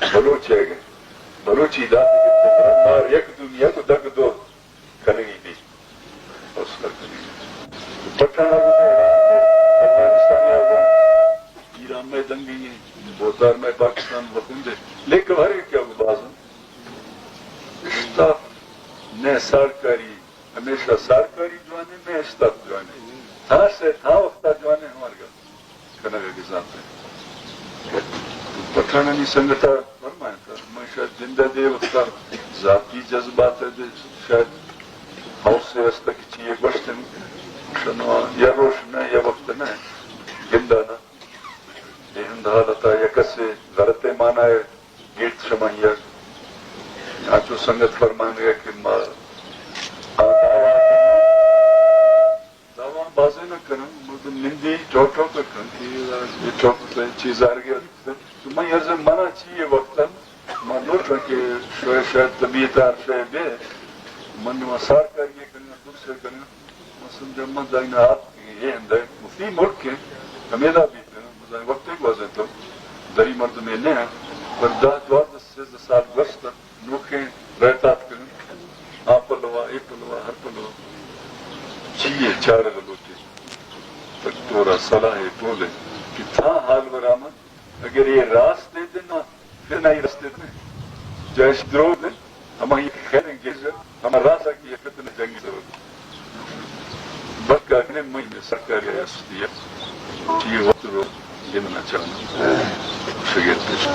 بلوچ ئیگ ءَ، بلوچی دات کہ تمرا مار یک دنیا کو دگ دو کنگی بی۔ اور سر کنگی بی۔ پٹھان ءَ گوں افغانستان ءَ گوں ایران مئے دنگی ایں، بوتار مئے پاکستان وکندے۔ لیکن ہر یک ءَ گوں باز انت۔ اشتاپ نہ سارکاری، ہمیشہ سارکاری جوان ایں، نہ اشتاپ جوان ایں۔ تھا سے تھا وقتا جوان ایں ہمارگا۔ کنگ ءَ گزانت انت۔ پٹھانانی سنگت ءَ فرمائینت، من شاید جند ءَ دے وقت ءَ ذاتی جذبات ءَ دے شاید ہوس ءَ است کہ چی یے گوشت انت، شما یا روش نہ یا وقت نہ گند ءَ نہ۔ اے ہند حالت ءَ یک کسے غلط ءِ مانا ءَ گیت شما یا انچو سنگت فرمائینگ ءَ کہ ما آ دعویٰ کنیں۔ دعویٰ بازیں نہ کناں، مردم نندی ٹوک ٹوک ءَ کنت کہ اے ٹوک ءَ چیز آرگی ات۔ تو من عرض منا چی اے وقت ءَ، من لوٹاں کہ شوئے شاید طبیعت ءَ ہر شے بے، من نوں سارکاری ءَ کناں، درست ءَ کناں۔ من سمجھاں من دائنا آپ اے اندر مفتی ملک ایں، ہمیدا بیت کناں، مزائیں وقت ءَ گوازینتوں، دری مردمے نہ آں، پر دہ دوازدہ سیزدہ سال گوست نوکیں رہتات کنن، آ پلوا، اے پلوا، ہر پلوا۔ چیے چارگ لوٹے؟ تک تورا صلاح ٹولے کہ تھا حال برآمد، اگر اے راست اے دنا، پھر نہ اے راست اے دنا۔ جائش دروگ نے، ہمائی خیر انگیز، ہما راز کی فتنہ جنگی ضرورت۔ بلکہ اگنے مئی میں سرکاری ریاستی ہے، یہ وقت رو گندنا چاہنا۔ شگیر پیش۔